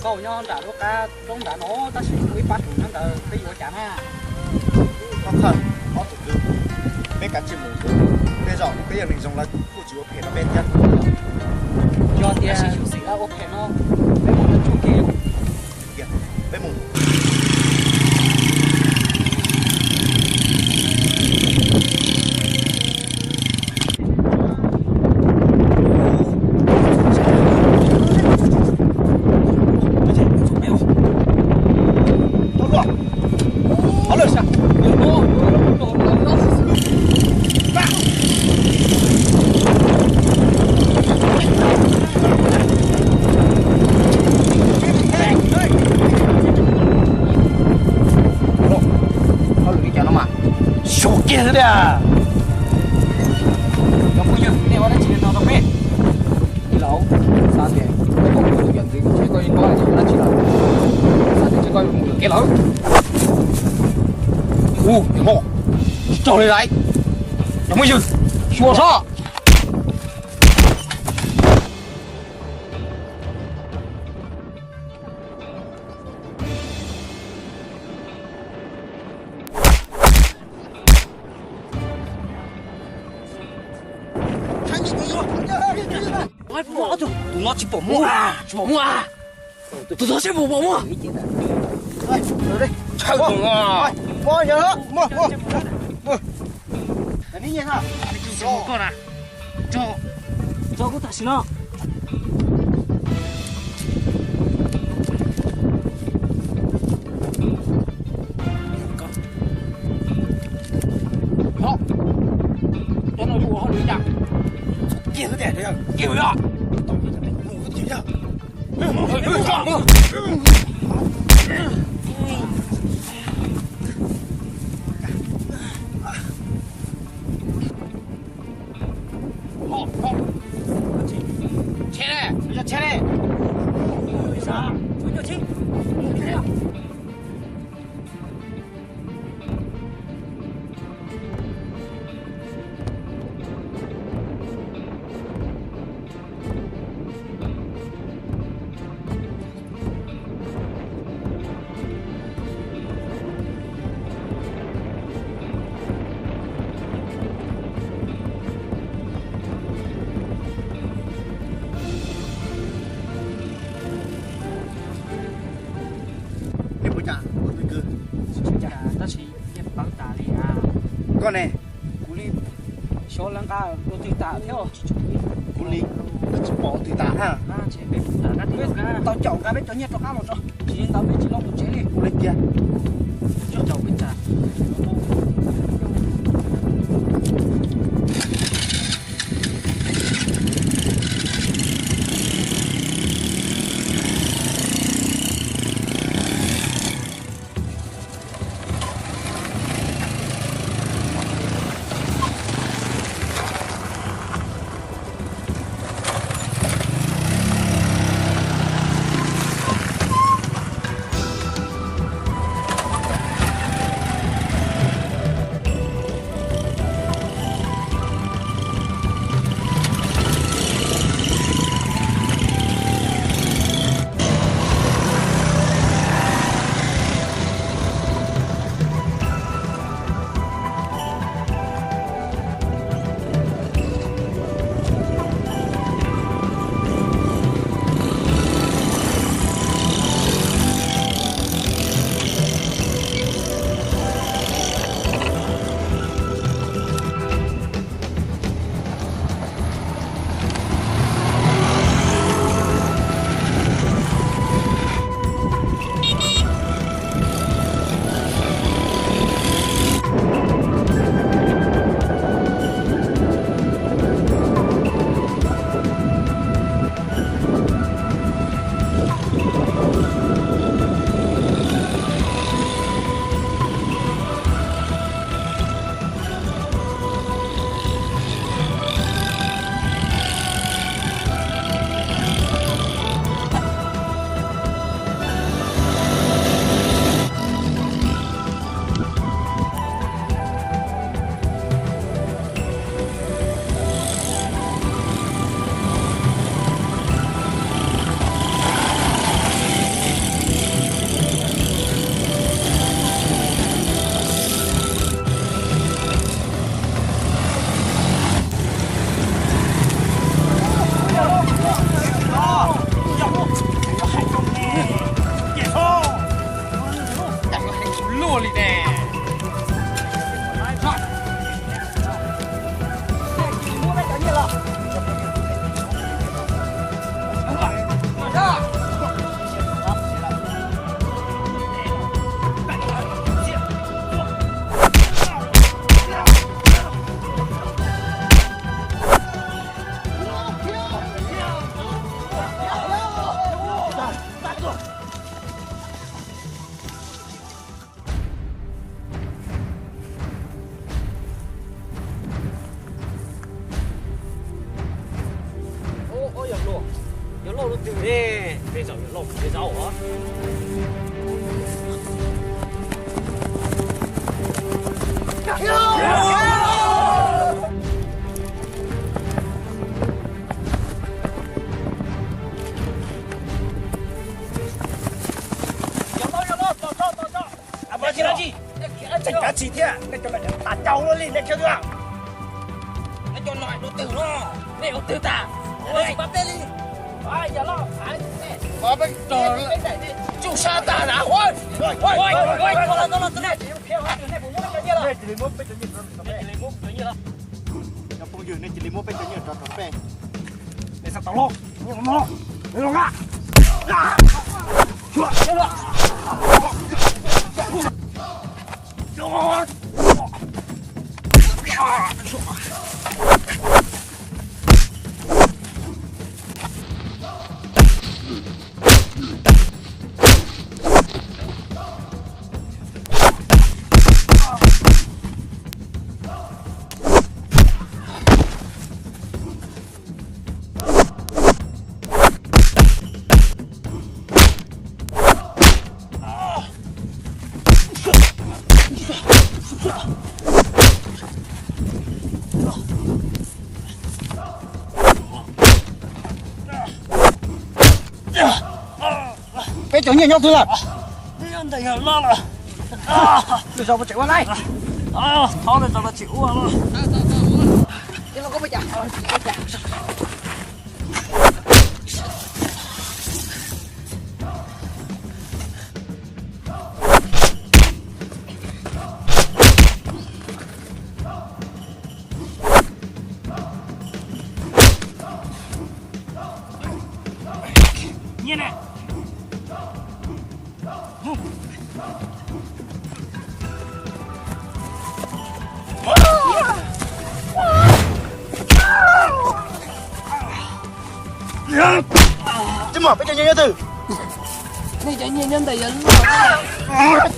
Qhov nyob nram lub qab roob nrad no, tab sis kuv ib pab tus nyob ntawd, peb yuav ua cas na? Thov thawj, ob tug kwv, peb kav tsij mus. Tej zaum peb yog neeg zoo lawv kuj tsis ua phem rau peb thiab. Yog tias xyov xim lawv ua phem no, peb mam li tsuj kev. Peb mus. Xyov kiag xwb tiag. Cov phooj ywg, nej ua dab tsi no rau peb? Tij laug, xav tias koj tus yawm ntxwv tsis tsheb koj ib kob ces ua dab tsi lawm? Xav tias tsis koj mus lwm kev lawm. Ua niam hlob, tsis txog li lawm. Cov phooj ywg, xyuas saib. Tus no tsis pom muaj, tsis pom muaj. Tus no tsis pom muaj. Tso, tso koj na. Tso, tso kuv tam sim no. Cov no yuav ua hauj lwm cas? Kiag xwb tiag, kiag xwb. Nej puas cas, tus kwv? Tab sis yeej pab tas li na. Koj ne? Kuv li xyov lawv nqa ua twg tas thiab. Kuv li tsis pom twg tas na. Peb tau caum nqa peb cov nyiaj rov qab los tso. Tsis li ntawd peb tsis los mus tsev li. Kuv li tiag. Coj caum peb tas. Ub, ub, yog lauj, yog lauj lub twg ne? Tej zaum yog lauj, tej zaum os. Yog lauj, yog lauj, tos tso, tos tso. Tseem kav tsij thiab, nej cov no tas cau luaj li nej thiab. Nej cov no ua twg no? Nej ua twg tas? Nej pab peb li. Peb tsuj sab tas na. Cov phooj ywg, nej cia li muab peb cov nyiaj rov rau peb. Nej xav tau los, los, los. Peb cov nyiaj nyob twg lawm? Nyob ntawm yawg loj lawm. Lwm zaus puas tseem ua lawm? Thaum lwm zaus los tseem ua los. Nyiaj ne? Tsis muaj, peb cov nyiaj nyob twg? Nej cov nyiaj nyob ntawm yawg loj.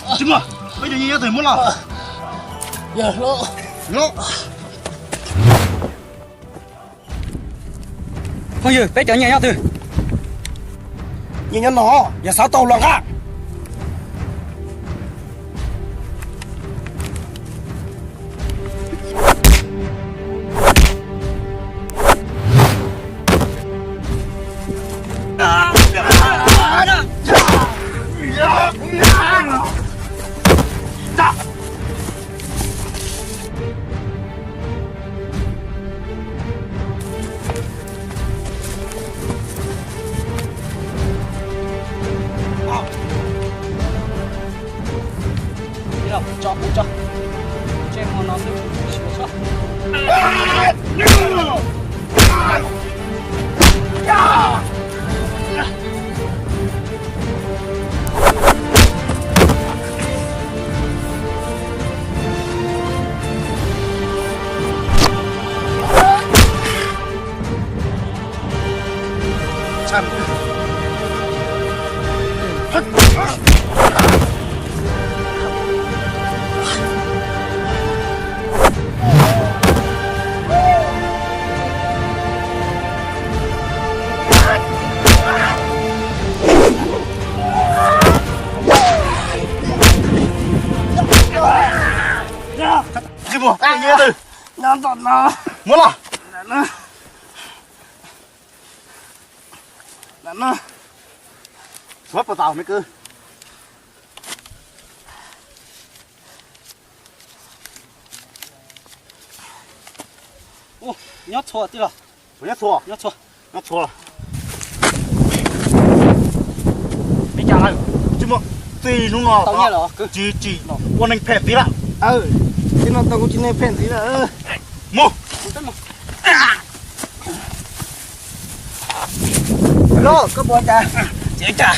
Tsis muaj, peb cov nyiaj nyob twg muab los. Yawg hlob. Hlob. Phooj ywg, peb cov nyiaj nyob twg? Nyiaj nyob no, yog xav tau los nqa. Tsis muaj, nyob ntawm no. Muab los. Muab puas tau me kwv? Nyob txhua tij laug. Puas nyob txhua? Nyob txhua. Nyob txhua. Li cas lawm? Tsis muaj, txij hnub no tsis tsis ua neeg phem ntxiv lawm. Txij no tau kuv tsis neeg phem ntxiv lawm. Mus. Koj puas cas? Tsis cas.